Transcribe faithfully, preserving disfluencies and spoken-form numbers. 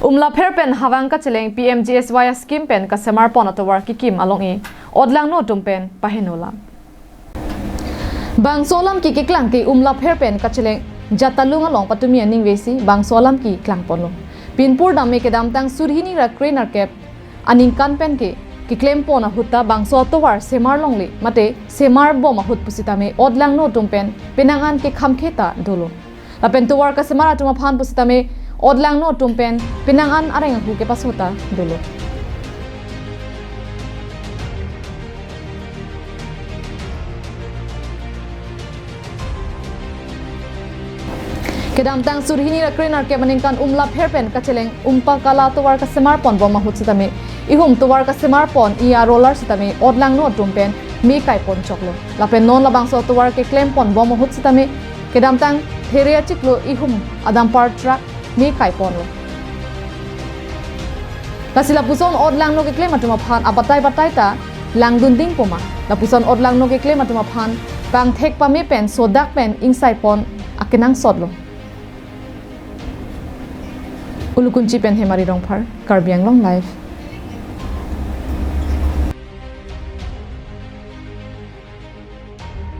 Umlapher pen Havang kacheleng P M G S Y scheme pen kasemar pon atovar kekim along-i odlangno atum pen paheno lam. Bangso alam keklang ke Umlapher pen kacheleng Jatalung along patumi aningve si bangso alam keklang ponlo. Pinpur dam me kedamtang surhini ra kre nerkep aningkan pen ke keklem pon ahut ta bangso atovar semar longle mate semar bom ahut pusitame odlangno atum pen penang an kekhamkhe ta dolo. Lapen tovar kasemar atum aphan pusitame odlangno atum pen penang an areng ahu kepaso ta dolo. Kedamtang surhini ra kre nerkep aningkan Umlapher pen kacheleng Umpakala tovar kasemar pon bom ahut sitame ihum tovar kasemar pon-i a roller sitame odlangno atum pen me kai pon choklo. Lapen non labangso tovar keklem pon bom ahut sitame kedamtang there achiklo ihum adampar truck me kai ponlo. Lasi lapuson odlangno keklem atum aphan abatai batai ta langdun ding poma. Lapuson odlangno keklem atum aphan pangthek pame pen sodak pen ingsai pon akenangsot lo. Ulukunchi pen Hemari Rongphar, Karbi Anglong Live.